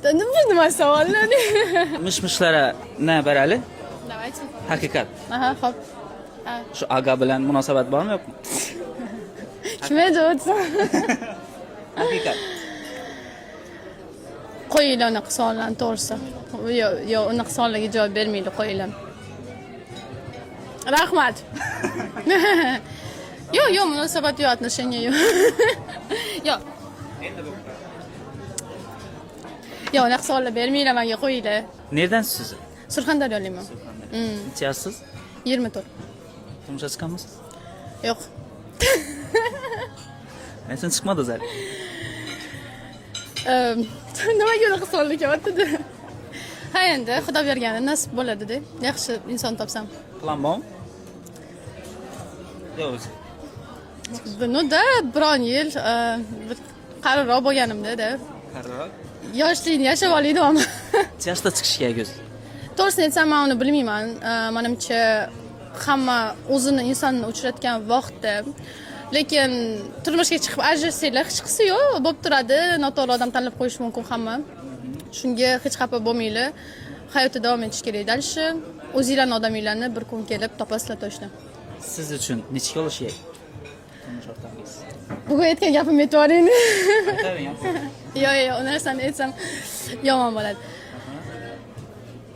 Bu nima savollar? Mish-mishlara na berali? Давайте. Haqiqat. Aha, xo'p. Shu aga bilan munosabat bormi, yo'qmi? Kim edi o'zi? Haqiqat. Qo'yinglar unaqa savollarni, to'g'risi. Yo'q, yo'q, unaqa savollarga javob bermaydi, qo'yinglar. Rahmat. Yo'q, yo'q, munosabat yo'q, отношения yo'q. Yo'q. Yo'q, unaqa savollar bermanglar menga, qo'yinglar. Nerdansiz siz? Surxondaryolikman. Necha yoshsiz? 24. Turmushga chiqqanmisiz? Yo'q. Nechun chiqmadingiz hali? Nimaga unaqa savollar kelyapti? Ha, endi Xudo bergani nasib bo'ladi-da. Yaxshi inson topsam. Plan bormi? Yo'q o'zi. Ну да, biron yil bir qariroq bo'lganimda-da. Qariroq. Yoshlikni yashab olaydi ama. Necha yoshda chiqish kerak o'zi? To'g'risini aytsam, man uni bilmayman. Manimcha, hamma o'zini insonni uchratgan vaqtda, lekin turmushga chiqib ajrashsanglar, hech qisi yo'q, bo'lib turadi. Noto'g'ri odam tanlab qo'yishi mumkin hamma. Shunga hech xafa bo'lmanglar. Hayotda davom etish kerak дальше. O'zinglarni odaminglarni bir kun kelib topasizlar точно. Siz uchun necha olish kerak? Turmush o'rtog'ingiz. Bugun aytgan gapimni aytib yuboring. Aytavering. Yo'q, yo'q, u narsani aytsam yomon bo'ladi.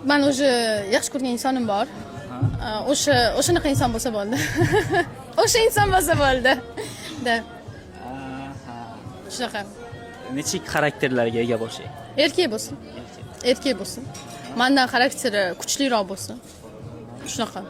Man уже yaxshi ko'rgan insonim bor. O'sha o'shanaqa inson bo'lsa bo'ldi. O'sha inson bo'lsa bo'ldi. Да, shunaqa. Nechik xarakterlarga ega bo'lish kerak? Erkak bo'lsin. Erkak bo'lsin. Mandan xarakteri kuchliroq bo'lsin. Shunaqa.